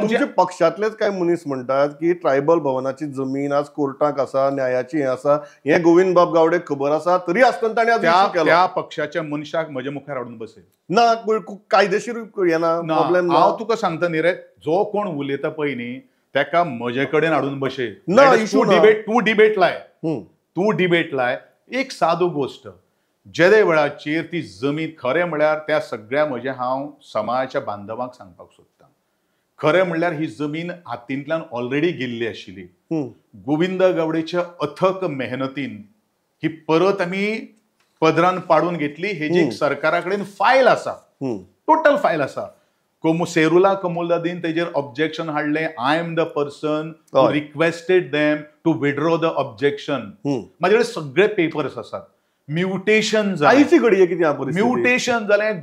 तुमच्या पक्षातलेच काय मनीस म्हणटात की ट्रायबल भवनाची जमीन आज कोर्टाक आसा, न्यायाची हें आसा, हें गोविंद बाब गावडे खबर आसा, तरी आसतना ताणें आज त्या इशू केलो. त्या पक्षाच्या मनशाक म्हज्या मुखार हाडून बसय. ना, कायदेशीर येना प्रॉब्लेम. हांव तुका सांगता न्ही रे, जो कोण उलयता पळय न्ही तेका म्हजे कडेन हाडून बसय. ना, इशू तूं डिबेट, तूं डिबेट लाय, तूं डिबेट लाय. एक सादो गोश्ट, जेदे वेळाचेर ती जमीन, खरें म्हळ्यार त्या सगळ्या म्हज्या हांव समाजाच्या बांधवांक सांगपाक सोदता, खरें म्हणल्यार ही जमीन हातींतल्यान ऑलरेडी गेल्ली आशिल्ली. गोविंद गावडेच्या अथक मेहनतीन ही परत आमी पदरान पाडून घेतली. हेजी सरकारा कडेन फायल आसा, टोटल फायल आसा. सेरुला कमुलदादीन तेजेर ऑब्जेक्शन हाडलें. I am the person who requested them to withdraw the objection. म्हाजे कडेन सगळे पेपर्स आसात. म्युटेशन जालें, म्युटेशन जालें.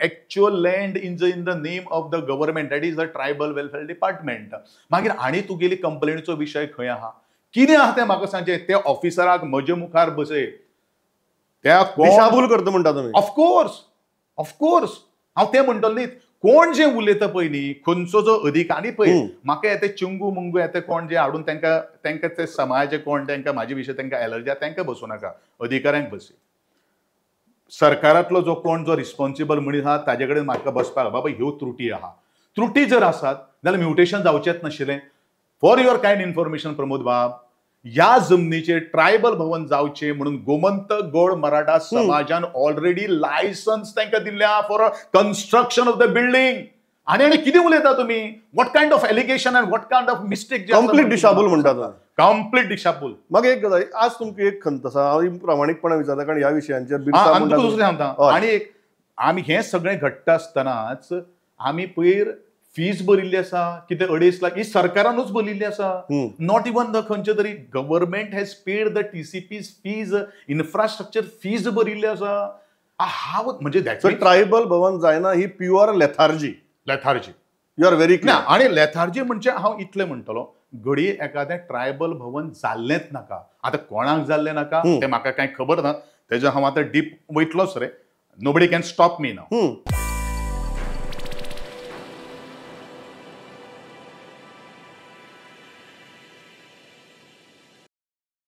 Actual land in the name of the government, that is the tribal welfare department. मागीर आनी तुगेली कंप्लेनीचो विशय खंय आहा, कितें आहा तें म्हाका सांगचें. त्या ऑफिसराक म्हजे मुखार बसय, त्या दिशाभूल करता म्हणटा तुमी. ऑफकोर्स, ऑफकोर्स हांव तें म्हणटलो न्ही. कोण जे उलयता पळय न्ही, खंयचो जो अधिकारी पळय, म्हाका येते चिंगू मुंगू येते कोण जे हाडून तांकां, तांकां ते समाजाचे कोण तांकां म्हाजे विशय तांकां एलर्जी आसा, तांकां बसूं नाका, अधिकाऱ्यांक बसय. सरकारांतलो जो कोण जो रिस्पॉन्सिबल मनीस आहा ताजे कडेन म्हाका बसपाक, बाबा ह्यो त्रुटी आहा, त्रुटी जर आसात जाल्यार म्युटेशन जावचेंच नाशिल्लें. For your kind information Pramod बाब, ह्या जमनीचेर ट्रायबल भवन जावचें म्हणून गोमंत गोड मराठा समाजान ऑलरेडी लायसन्स तांकां दिल्लें आहा for construction of the building. आनी आनी कितें उलयता तुमी? What kind of allegation and what kind of mistake? Complete दिशाभूल म्हणटा. कंप्लीट दिशाभूल. मागीर एक गजाल, आज तुमकां एक खंत आसा, हांव प्रामाणीकपणान विचारता, कारण ह्या विशयांचेर दुसरें सांगता. आनी एक, आमी हें सगळें घडटा आसतनाच आमी पयर फीज भरिल्ली आसा, कितें 2.5 लाख ही सरकारानूच भरिल्ली आसा. Not even the खंयचे तरी government has paid the TCP fees, infrastructure fees भरिल्ली आसा. हांव म्हणजे ट्रायबल भवन जायना ही pure lethargy. Lethargy, you are very clear. आनी लेथार्जी म्हणजे हांव इतलें म्हणटलो, घडये एखादें ट्रायबल भवन जाल्लेंच नाका. आतां कोणाक जाल्लें नाका तें म्हाका कांय खबर ना, तेज्या हांव आतां डीप वयतलोच रे. Nobody can stop me now.